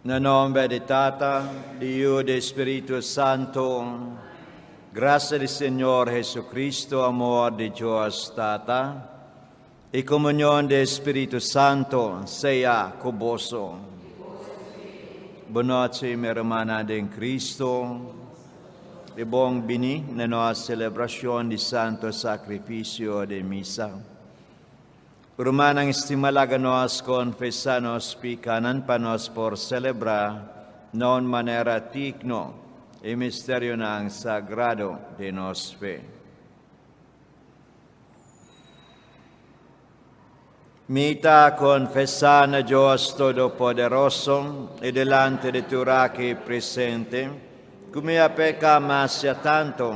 Na nomber di Tata, di Yu, di Spiritu Santo. Gracia di Señor Jesucristo, amor di Dios Tata, y comunion di Spiritu Santo sea cu boso. Bon nochi, mi rumannan den Cristo. Y bon bini na nos celebracion di Santo Sacrificio di Misa. Rumannan stima laga nos confesa nos picanan pa nos por celebra na un manera digno e misterionan sagrado di nos fe. Mi ta confesa na Dios Todopoderoso y delante di tur aki presente cu mi a peca masha tanto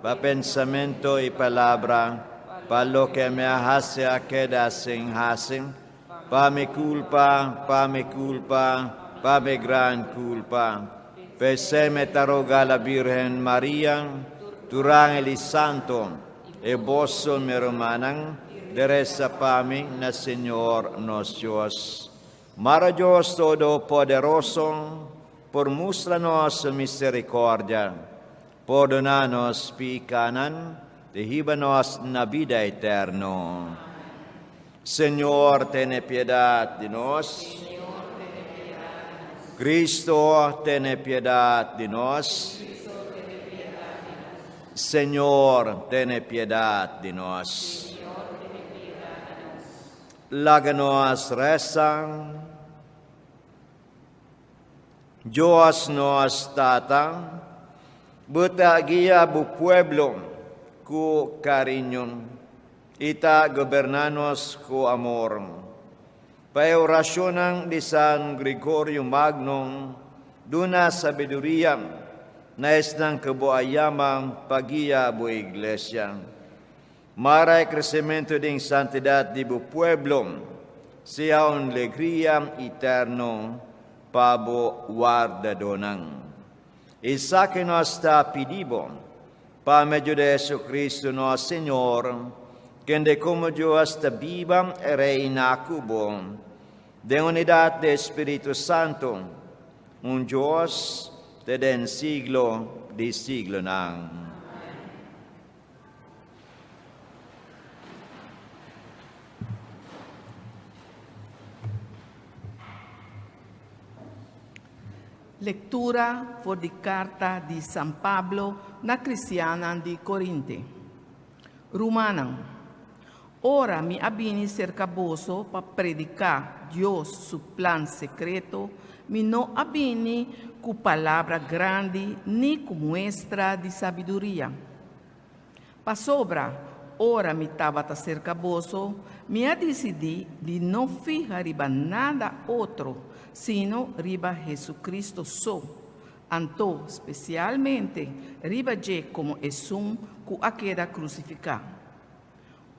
pa pensamento y palabra, pa loke mi a haci a keda sin haci, pa mi culpa, pa mi culpa, pa mi gran culpa. P'esey mi ta roga la Virgen Maria, tur angel y santo, y boso mi rumannan, di resa pa mi na Señor nos Dios. Mara Dios Todopoderoso por mustra nos su misericordia, pordona nos picanan, y hiba nos na bida eterno. Señor, tene piedad di nos. Cristo, tene piedad di nos. Señor, tene piedad di nos. Laga nos resa. Dios nos Tata, Bo ta guia Bo pueblo cu cariño y ta goberna nos cu amor. Pa e oracionnan di San Gregorio Magno, duna sabiduria na esnan cu Bo a yama pa guia Bo Iglesia. Mara e crecemento den santidad di bo pueblo sea un legria eterno pa bo wardadonan. Esaki nos ta pidi bo, pa medio di Jesucristo nos Señor, kende como Dios ta biba y reina cu bo, den unidad di Spiritu Santo, un Dios te den siglo di siglonan. Lectura for di carta di San Pablo na cristiannan di Corinte. Rumannan, ora mi a bini cerca boso pa predica Dios su plan secreto, mi no a bini cu palabra grandi ni cu muestra di sabiduria. Pasobra ora mi tabata serka boso, mi a disidí di no fiha riba nada otro, sino riba Hesu-Kristu so, anto spesialmente riba dje komo esun ku a keda krusifiká.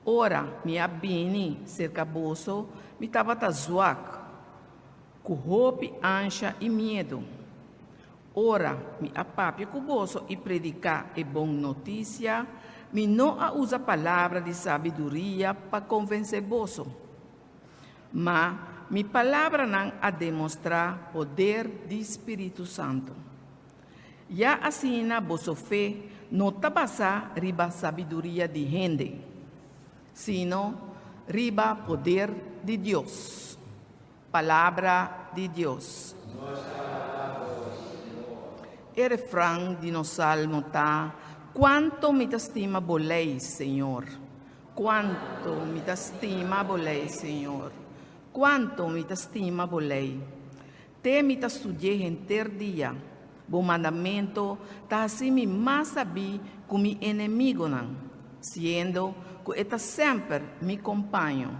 Ora mi a bini serka boso, mi tabata zwak, ku hopi ansha i miedu. Ora mi a papia ku boso i prediká e bon notisia, mi no a usa palabra di sabiduria pa konvensé boso. Ma mi palabranan a demostrá poder di spiritu santu. Ya asina boso fe no ta basá riba sabiduria di hende, sino riba poder di Dios. Palabra di Dios. E refran di nos salmo ta, Cuanto mi ta stima bo ley, Señor! Cuanto mi ta stima bo ley, Señor! Cuanto mi ta stima bo ley! Te mi ta studi'é henter dia. Bo mandamento ta haci mi mas sabí cu mi enemigonan, siendo cu e ta semper mi compaño.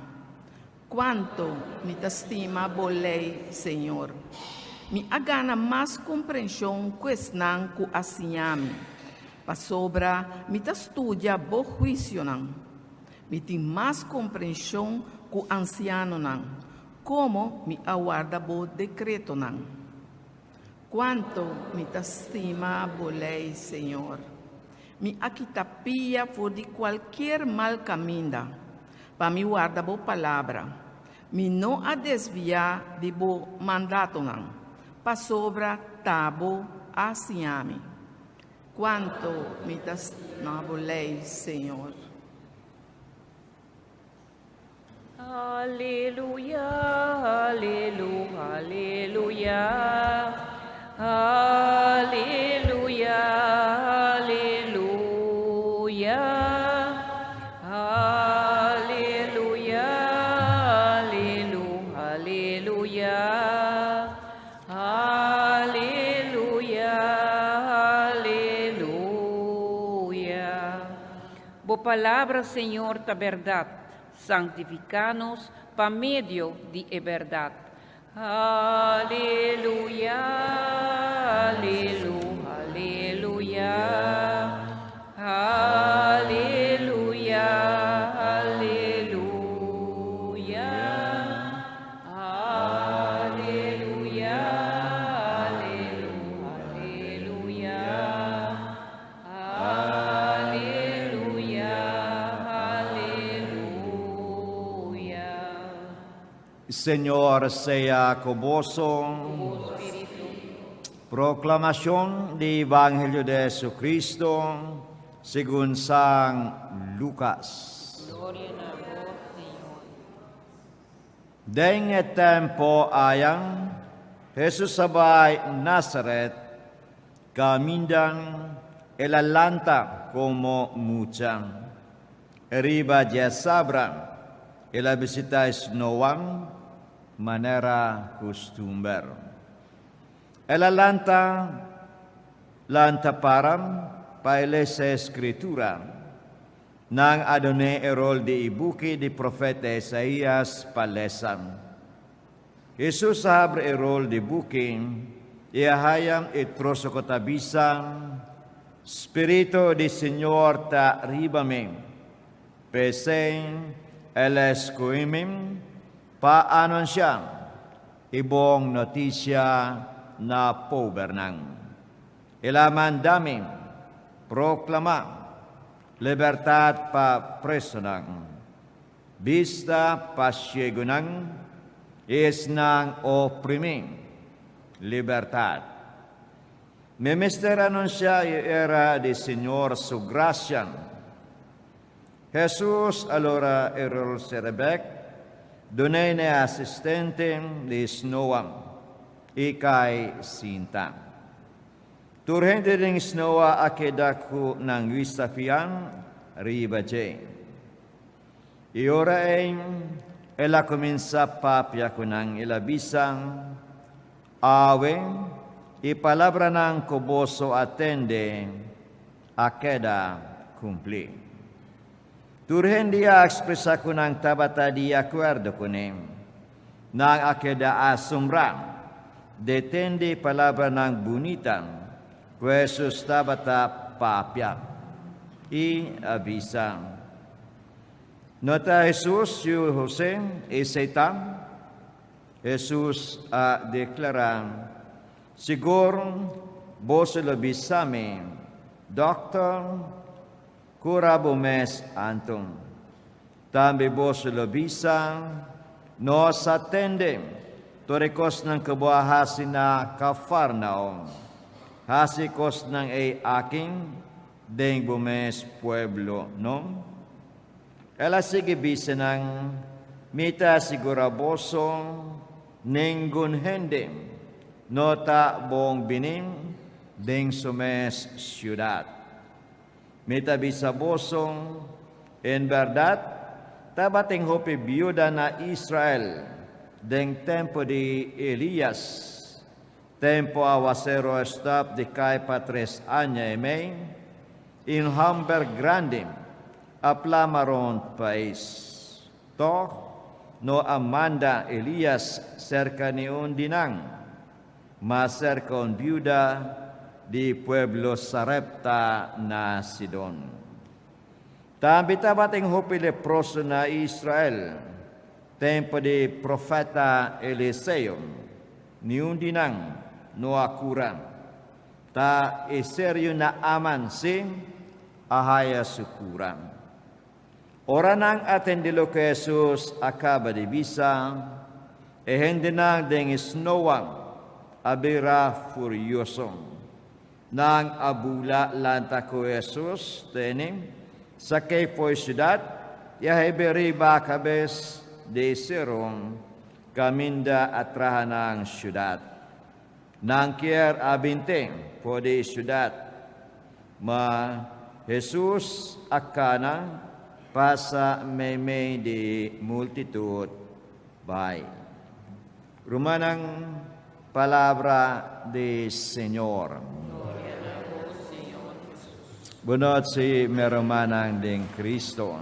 Cuanto mi ta stima bo ley, Señor! Mi a gana mas comprension cu esnan cu a siña mi, pasobra mi ta studia bo huicionan. Mi tin mas comprension cu ancianonan, como mi a warda bo decretonan. Cuanto mi ta stima bo ley, Señor! Mi a kita pia for di cualkier mal caminda, pa mi warda bo palabra. Mi no a desviá di bo mandatonan, Pasobra ta bo a siña mi. Cuanto mi ta stima bo ley, Señor. Aleluya, alelu, aleluya. Aleluya, aleluya. Aleluya, alelu, aleluya. Aleluya, aleluya. Bo palabra, Señor, ta berdad. Santificá nos pa medio di e berdad. Aleluya, alelu, aleluya. Aleluya, aleluya. Aleluya, alelu, aleluya. Aleluya, aleluya. Señor sea cu boso. Proclamación di Evangelio de Jesucristo segun San Lucas. Gloria na bo, Señor. Den e tempo ayan, Jesus a bai Nazaret, caminda el a lanta como mucha. Riba diasabra, el a bishita snoa manera custumber. El a lanta lanta para pa e lesa e Scritura. Nan a dun'é e rol di e buki di profeta Isaías pa lesa. Jesus a habri e rol di buki i a haya e troso ku ta bisa, Spiritu di Señor ta riba mi, p'esei el a skohe mi pa anunsiá e bon notisia na pobernan. El a manda mi proklamá libertat pa presonan, bista pa siegunan i esnan oprimí, libertat. Mi mester anunsiá e era di Señor su grasia. Hesus a lora e rol sera bek, dun'é n'e asistente di snoa i kai sinta. Tur hende den snoa a keda ku nan wista fian riba dje. I ora ei el a kuminsá papia ku nan, el a bisa, Awe e palabranan ku boso a tende a keda kumplí. Tur hende a ekspresá ku nan tabata di akuerdo kuné. Nan a keda asombrá di tende e palabranan bunita ku Hesus tabata papia i a bisa, No ta Hesus yu Hosé, esei ta? Hesus a deklará, Sigur boso lo bisa mi, Dòkter, kura bo mes anto. Tambe boso lo bisa, Nos a tende tur e kosnan ku bo a hasi na Kafarnaum. Hasi e kosnan ei aki den bo mes pueblo, no? El a sigui bisa nan, Mi ta sigurá boso, ningun hende no ta bon bini den su mes siudat. Mi ta bisa boso, en bèrdat tabatin hopi biuda na Israel den tempu di Elias, tempu awasero a stòp di kai pa tres aña i mei, i un hòmber grandi a plama rond pais. Tòg no a manda Elias serka niun di nan, ma serka un biuda di pueblo Sarepta na Sidon. Tambe tabatin hopi leproso na Israel tempu di profeta Eliseo, niun di nan no a kura. Ta e serio Naaman sí a haya su kura. Ora nan a tende loke Hesus a kaba di bisa, e hendenan den e snoa. A bira furioso. Nan a bula lanta ku Hesus tene, sak'é fo'i siudat i a hib'é riba kabes di seru kaminda a traha nan siudat. Nan kier a bint'é for di siudat, ma Hesus a kana pasa meimei di multitut bai. Rumannan, palabra di Señor. Bunochi mi rumannan den Cristo.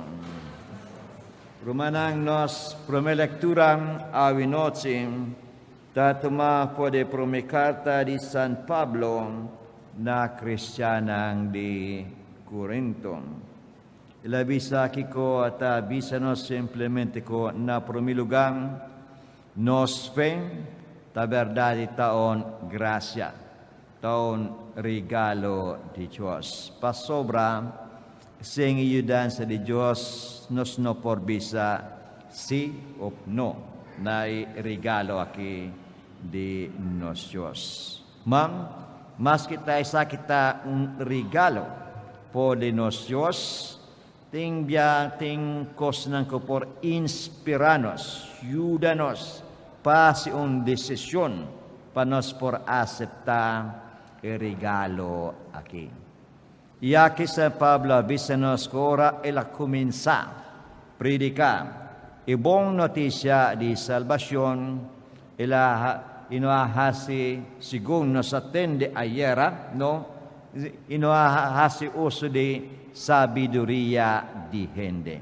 Rumannan, nos prome lectura awe nochi ta tuma for di prome carta di San Pablo na cristiannan di Corinto. El a bisa kico ta bisa nos simplemente cu na prome lugar Nos fe ta berdad i ta un gracia, ta un regalo di Dios. Pasobra sin e yudansa di Dios nos no por bisa si of no na e regalo aki di nos Dios. Ma, maske ta esaki ta un regalo for di nos Dios, Tin bia tin kosnan ku por inspirá nos, yuda nos pa hasi un desishon pa nos por aseptá e regalo aki. I aki San Pablo a bisa nos ku ora el a kuminsá prediká e bon notisia di salbashon, el a i no a hasi segun nos a tende ayera, no, i no a hasi uso di sabiduria di hende.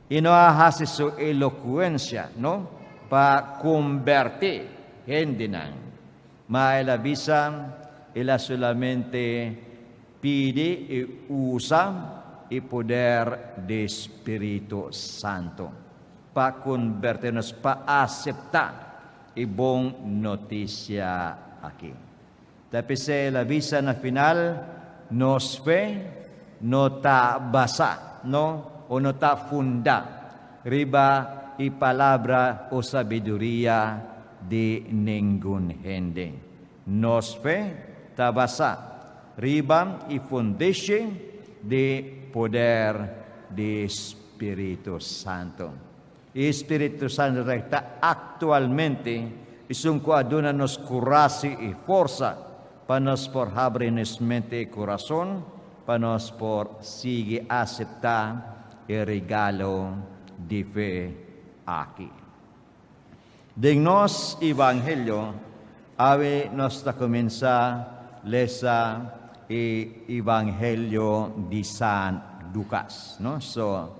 I no a hasi su elokuensia, no, pa kombertí hendenan, ma el a bisa el a solamente pidi i usa e poder di Spiritu Santu pa konbertí nos, pa aseptá e bon notisia aki. Ta p'esei el a bisa na final, Nos fe no ta basá, no, o no ta fundá riba e palabra o sabiduria di ningun hende. Nos fe ta basá riba e fundeshi di poder di Spiritu Santu. E Spiritu Santu ta aktualmente esun ku a duna nos kurasi i forsa pa nos por habri nos mente i kurason pa nos por sigui aseptá e regalo di fe aki. Den nos Evangelio awe nos ta kuminsá lesa e Evangelio di San Lukas, no? So,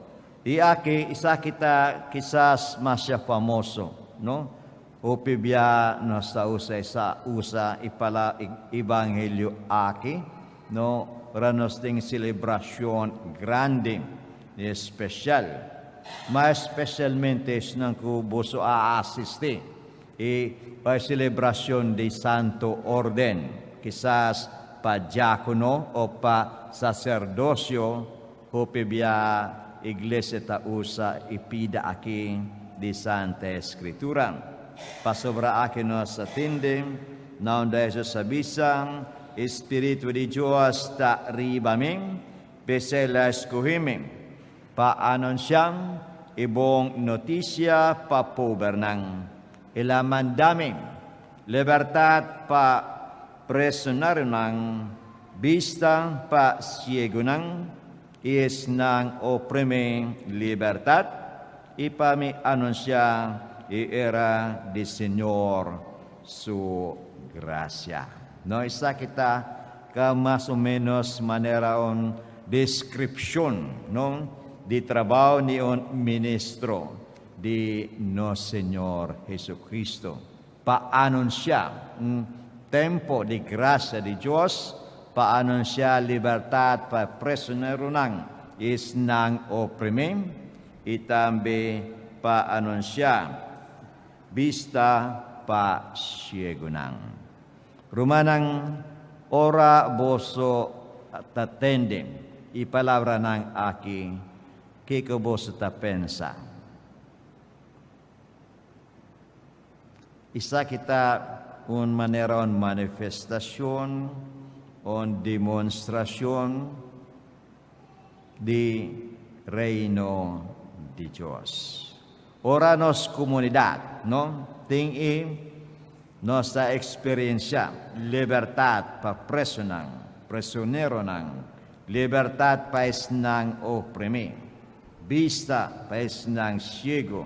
I aki esaki ta kisas masha famoso, no? Hopi bia nos ta usa esa usa e pala e evangelio aki, no? Ora nos tin selebracion grandi i especial. Ma especialmente esnan cu boso a asisti e pa e celebracion di Santo Orden, kisas pa diacono o pa sacerdocio. Hopi bia iglesia ta usa e pida aki di Santa Escritura. Pasobra aki nos a tende na unda Hesus a bisa, E Spiritu di Dios ta riba mi, p'esei el a escoge mi pa anuncia e bon noticia pa pobernan. El a manda mi libertad pa presonarionan, Bista pa siegunan i esnan oprimi libertat, i pa mi anunsiá e era di Señor su grasia. No, esaki ta ka mas o ménos manera un deskripshon, no, di trabou di un ministro di nos Señor Jesucristo. Pa anunsiá un tempu di grasia di Dios, pa anunsiá libertat pa e prisoneronan i esnan oprimí, i tambe pa anunsiá bista pa siegunan. Rumannan, ora boso ta tende e palabranan aki, kiko boso ta pensa? Esaki ta un manera un manifestashon, un demonstrashon di Reino di Dios. Ora nos komunidat, no, tin e nos ta eksperensiá libertat pa presonan, prisioneronan, libertat pa esnan oprimí, bista pa esnan siegu,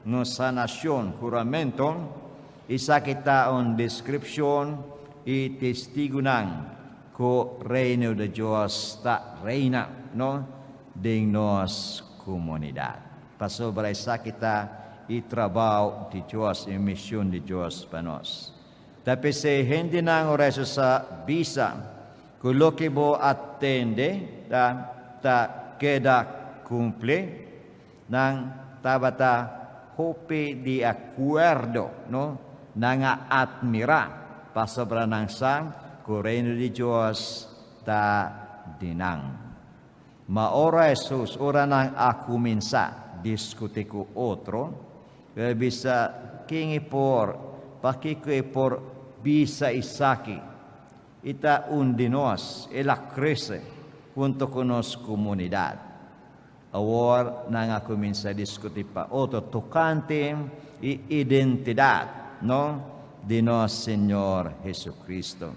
nos sanashon, kuramentu, esaki ta un deskripshon i testigunan ku Reino di Dios ta reina, no, den nos komunidat. Pasobra esaki ta e trabou di Dios, e mishon di Dios pa nos. Ta p'esei hendenan ora Hesus a bisa ku loke bo a tende ta ta keda kumpli, nan tabata hopi di akuerdo, no? Nan a atmirá pasobra nan sa ku Reino di Dios ta di nan. Ma ora Hesus, ora nan a kuminsá diskutí ku otro, el a bisa, Ken e por, pakiko e por bisa esaki? E ta un di nos, el a krese hunto ku nos komunidat. Awor nan a kuminsá diskutí pa otro tokante e identidat, no, di nos Señor Hesucristo.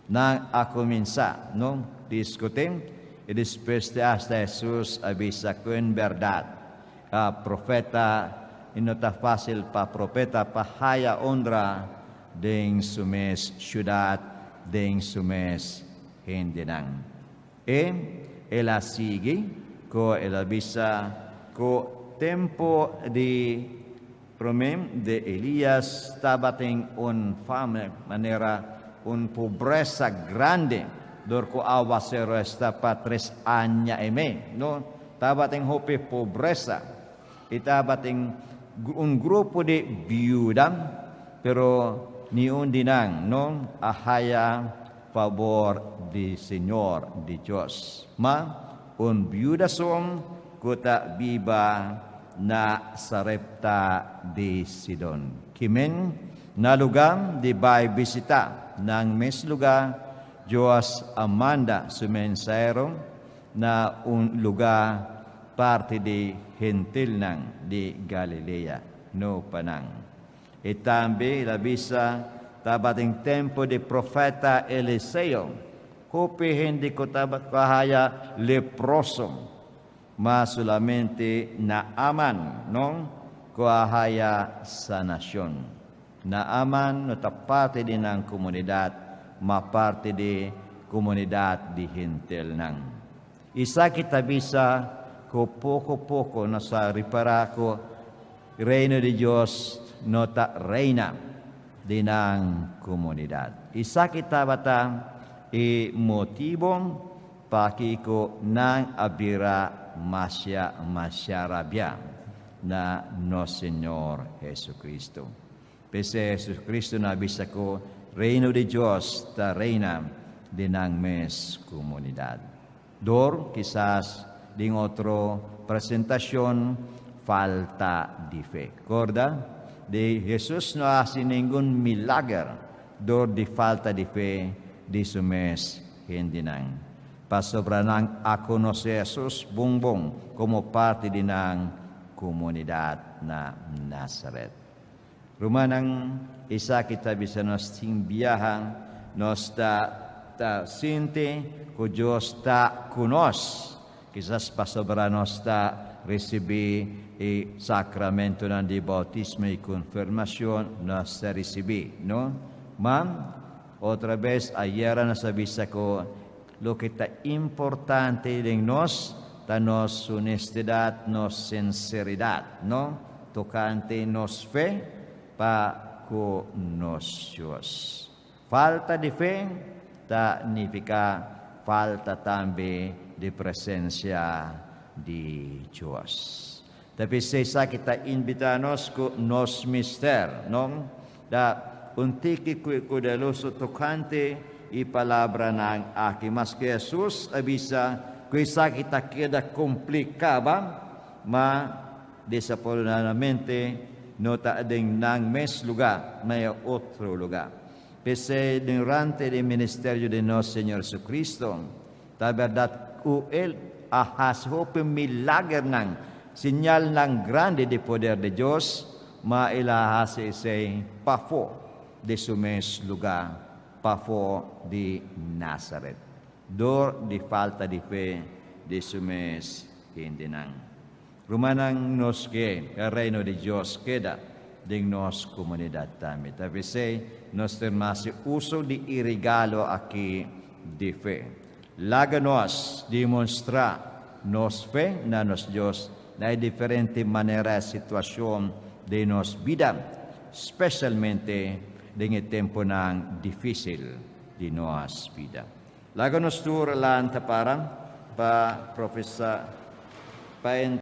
Nan a kuminsá, no, diskutí, i despues te asta Hesus a bisa ku en bèrdat a profeta i no ta fásil pa profeta pa haya honra den su mes siudat, den su mes hendenan. E el a sigui ku el a bisa ku tempu di promé de Elias tabatin un fame manera un pobresa grandi dor ku awaseru esta pa tres aña i mei, no? Tabatin hopi pobresa i tabatin un grupo di biuda, pero niun di nan no a haya fabor di Señor, di Dios. Ma un biuda son ku ta biba na Sarepta di Sidon. Kimen na lugá di bai bisitá nan mes lugá, Dios a manda su mensahero na un lugá parti di gentilnan di Galilea, no pa nan. I tambe el a bisa, Tabatin tempu di profeta Eliseo, hopi hende ku tabata haya leproso, ma solamente Naaman no ku a haya sanashon. Naaman no ta parti di nan komunidat, ma parti di komunidat di gentilnan. Esaki ta bisa ku poko poko nos a ripará ku Reino di Dios no ta reina den nan komunidat. Esaki tabata e motibu pakiko nan a bira masha masha rabiá na nos Señor Jesucristo. P'esei Jesucristo na bisa ku Reino di Dios ta reina den nan mes komunidat. Dor, kisas den otro presentashon, falta di fe. Korda, di Hesus no a hasi ningun milager dor di falta di fe di su mes hendenan, pasobra nan a konosé Hesus bon bon komo parti di nan komunidat na Nazaret. Rumannan, esaki ta bisa nos tin biaha nos ta ta sinti ku Dios ta ku nos, kisas pasobra nos ta risibí e sakramentonan di boutismo i konfirmashon nos ta risibí, no? Ma, otra bes ayera nos a bisa ku loke ta importante den nos ta nos honestidat, nos sinseridat, no? Tokante nos fe pa ku nos Dios. Falta di fe ta nifiká falta tambe di presensia di Dios. Ta p'esei esaki ta invitá nos ku nos mester, no? Ta un tiki kuidadoso tokante e palabranan aki. Maske Hesus a bisa ku esaki ta keda kumplí kaba, ma Desafortunadamente no ta den nan mes lugá, ma e otro lugá. P'esei durante e ministerio di nos Señor Jesucristo, ta bèrdat ku El a hasi hopi milagernan, señalnan grandi di poder di Dios, ma El a hasi esei pafó di su mes lugá, pafó di Nazaret, dor di falta di fe di su mes hendenan. Rumannan, nos ke e Reino di Dios keda den nos komunidat tambe. Ta p'esei nos ta hasi uso di e regalo aki di fe. Laga nos demostrá nos fe na nos Dios na diferente manera i situashon di nos bida, spesialmente den e tempunan difísil di nos bida. Laga nos tur lanta para pa profesá pa.